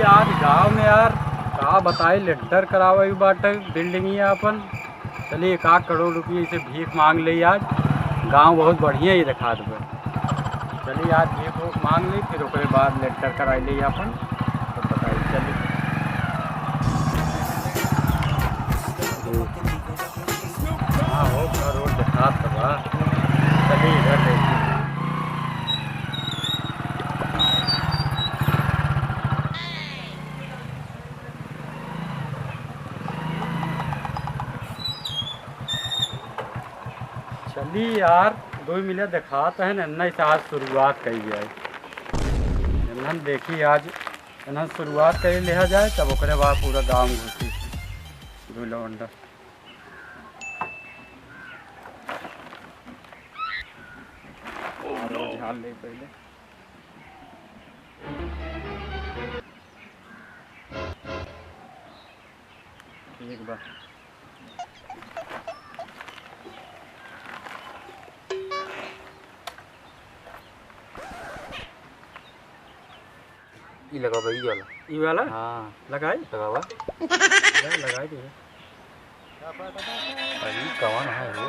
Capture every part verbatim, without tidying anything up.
आज गाँव में यार, का बताई, लेंटर करावे बाटे बिल्डिंगिया अपन। चली, एक आध करोड़ रुपये से भीख मांग ले आज। गाँव बहुत बढ़िया ही दिखात बा। चली, आज भीख उख मांग ली, फिर ओकरे बाद लेंटर कराई ले अपन। तो बताई, चली। हाँ, हो, पूरा रोड दिखात बा। चली, इधर देखी। चली यार, दो मिनट देखात है ना, इन्हन से आज शुरुआत करी जाए। इन्हन देखी आज, इन्हन शुरुआत करी लिहा जाए, तब ओकरे बाद पूरा गाँव घूसी। दो लौंडा। झाड़ ले पहले। ठीक बा। ई लगावा, ई वाला। ई वाला? हाँ। लगाई? लगावा। जा, लगाई दे। अरे, कौन है वो?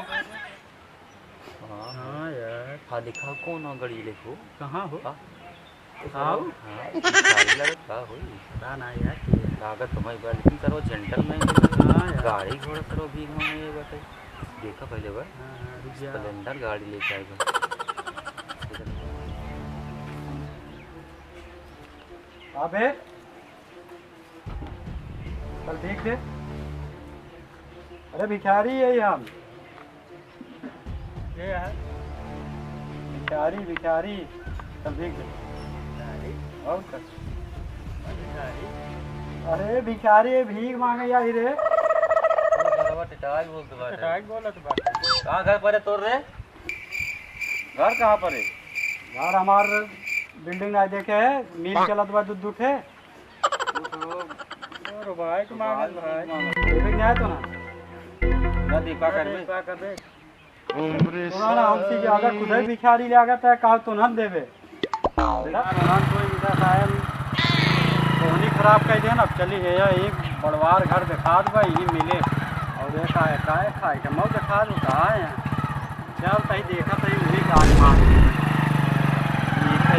हाँ। हाँ यार। हाँ, दिखाओ, कौन हो गड़ी लेखो? कहाँ हो? हाँ। आओ। हाँ, गाड़ी लगत का होई? पता ना यार, के है? लागत तो भाई बा, लेकिन सर वो gentleman है। हाँ यार। गाड़ी घोड़ा सर वो भीख मांगे ये बाटे। देखा पहले बा। हाँ, हाँ, रुक जा। Splendor गाड़ी लेके आएगा। अबे, चल देख दे। अरे भिखारी है हम। ये है। भिखारी, भिखारी। चल देख दे। भिखारी? और का? भिखारी? अरे भिखारी, भीख मांगे आई रे। अरे बड़वा टिटाई बोलत बाटे। टिटाई बोलत बाटे। कहाँ घर परे तोर रे? घर कहाँ परे? घर हमार building ना देखे है, मिल चलत बा दू दू ठे। और भाई के मांगन भाई। देवे के जाए तो ना। ना दे, का करबे? का करबे? तोरा ना हमसे ज्यादा खुदे भिखारी लागत है, का तो ना देवे। देखा, तोहन कोई इनका सायन कोहनी खराब कर देन। अब चली है एक बड़वार घर दिखात बा, यही मिले। और ये का है, का है, खाए के मऊ दिखात बा, का है? चल, तई देखत हई, उही गाड़ी मार दे। ठीक है।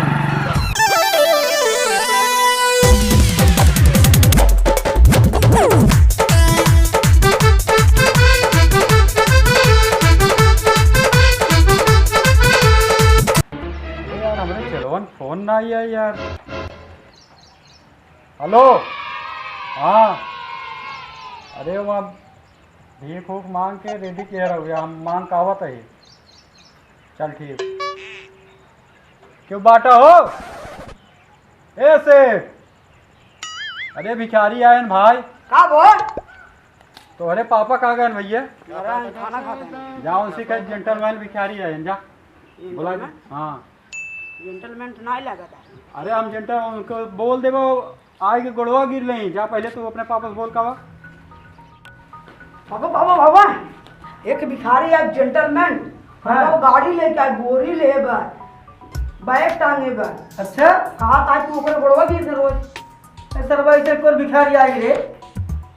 अरे यार, हमरे चेलवन फोन ना आई है यार। हेलो, हाँ, अरे वहाँ भीख उख मांग के ready किया रहुआ, हम मांग के आवत है। चल ठीक। क्यों बाटा हो? ए सेठ, अरे भिखारी आयन भाई। का बोल? तोहरे पापा कहाँ गएन भैया? अरे, हम खाना खाते हैं। जा उनसे कह gentleman भिखारी आयन, जा। बुला दे। Gentleman? हाँ। Gentleman तो नहीं लगा था। अरे हम gentleman उनको बोल देबो, आए के गोड़वा गिर लें। जा पहले तू अपने पापा से बोल का बा। बाबा, बाबा, बाबा, एक भिखारी, एक gentleman, हाँ। बाबा गाड़ी लेके आए, बोरी ले बा, bag टांगे बा। अच्छा? कहा था तू ओकरे गोड़वा गिर दे रोज। ए सरवा, ऐसे कौन भिखारी आई रे?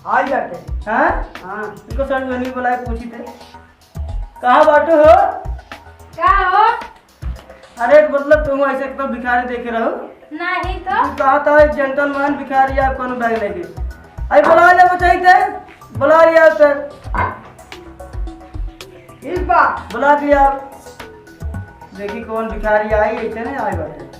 आई जाते। हाँ? हाँ। इनको सर नहीं बुलाए, पूछी थे। कहाँ बाटू हो? का हो? अरे, मतलब, तुम ऐसे एकदम भिखारी देखे रहो? नहीं तो। तू कहा था, एक gentleman भिखारी, आप कौन bag लेके? आई, बुला ले, बचाई थे। बुला लिया उसे। ठीक बा। बुला लिया। देखी, कौन भिखारी आई, ऐसे नहीं आई बाटे।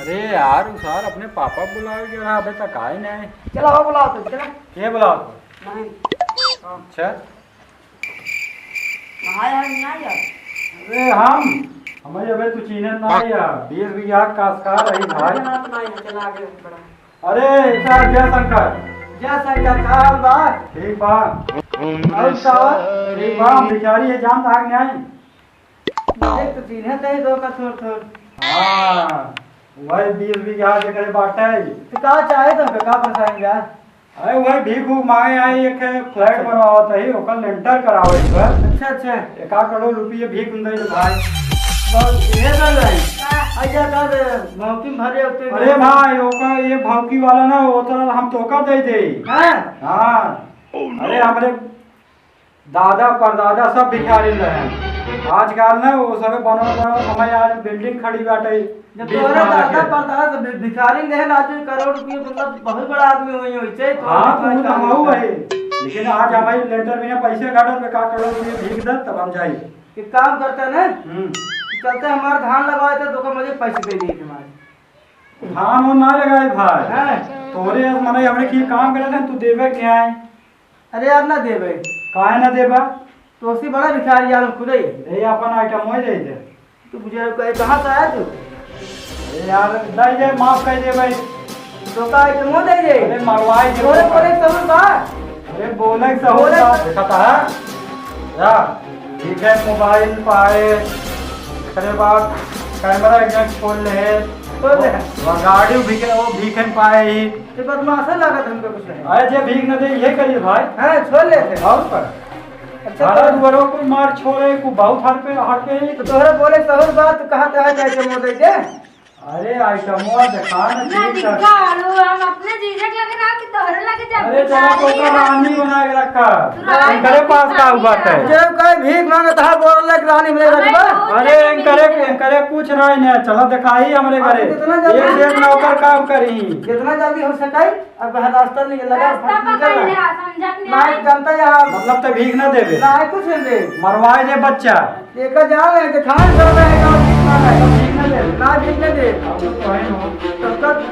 अरे यार, उ सार अपने पापा बुलावे के रहा, अबे तक आए नहीं। चला, वो बुलाओ तो, चला। के बुलाओ तो? नहीं। अच्छा। कहाँ यार, नहीं यार। अरे हम, हमें अबे तू चीन्हे ना यार, बीस बीघा काश्तकार रही भाई। ना, ना, ना, चला आगे बढ़ा। अरे, सर, जय शंकर। जय शंकर, का हाल बा? ठीक बा। और का? ठीक बा, हम भिखारी है, जान भाग नहीं। देख तो चीन्हे तही तो का थोड़ थोड़। हाँ, वही बीस बीघा जेकरे बाटे। तो का चाहे तो का परेशानी बा? अरे वही भीख उख मांगे आई, एक flat बनवावत ही, ओकर लेंटर करावे के बा। अच्छा, अच्छा। एक आध करोड़ रुपये भीख दे दे भाई। तो ये कर रहे हैं। का? ऐसा कर, भौंकी में भरे होते हैं। अरे भाई, ओका ये भौंकी वाला ना, वो तो हम तोका दे दे। हाँ? हाँ। Oh, no। अरे, हमरे दादा परदादा सब भिखारी रहे। आजकल ना वो सबे बनल बनल हमारे यार building खड़ी बाटे, जब बीस तोहरे माला दादा के। परदादा से भि-, भिखारी रहे ना, आज करोड़ रुपये, मतलब, बहुत बड़ा आदमी हुई हो, इसे तो हाँ, तो भिखारी वो तो कहाँ हमहू हुआ? है। लेकिन आज हमारी लेंटर में पैसे काटत में का करोड़ रुपये भीख दे, तब हम जाई। एक काम करते हैं ना, हम्म। चलते हमारे धान लगाए थे, तो मुझे पैसे दे दिए हमारे। धान वो ना लगाए भाई। हाँ। तोरे आज मने हमरे की काम करे थे, तू देवे के आए। अरे यार, ना देबे। काहे ना देबा? तो उसी बड़ा भिखारी यार खुद ही। ए, अपन आइटम हो जाई दे। तू बुझे कहे, कहाँ से आया तू? अरे यार, दे दे, माफ कर दे भाई। तो का आइटम हो दे दे? अरे मरवाई दे। बोले, बोले, सबूर बा। अरे बोले, सबूर बोले। बा। देखा था? या, ठीक है, मोबाइल पाए। अरे बाप, कैमरा एकदम खोल ले। खोल ले। वो गाड़ी भी के, वो भीख में पाए ही। ये बदमाश है, लागत हमको कुछ नहीं। अरे जे भीख न दे, ये करिए भाई। हाँ, छोड़ लेते। और पर? अच्छा, अरे तो दुआरो कोई मार छोड़े, को बहुत हर पे, हर पे ही। तो तोहरे बोले सहूर बात, कहा था है, कैसे मोदे के? अरे आइटमवा देखा ना, ना ठीक है। दिखा, लो, हम अपने जीजे के लगे रहा कि तोहरे लगे जाते अरे चला, तो का रानी बना के रखा। तू रानी इनकरे पास का हुआ है? जो कोई भीख मांगत है, बोल ले कि रानी मेरे अरे रखबा। बहुत अरे रानी इनकरे, इनकरे कुछ नहीं ने, चला दिखाई हमरे अरे घरे। जितना जल्दी एक से एक नौकर काम करी। जितना जल्दी हो सके, अब रास्ता निकल लगा, रास्ता निकल पकड़ ले, रहा। समझत नहीं ना है। जनता यहाँ मतलब तो भीख ना देवे। ना है, कुछ नहीं दे। मरवाए दे बच्चा। एका जाओ, यहाँ के खान कर रहे हैं, गाँव भीख मांगा है। भीख ना दे। ना भीख ना दे। अब तो कहे हो। तब तक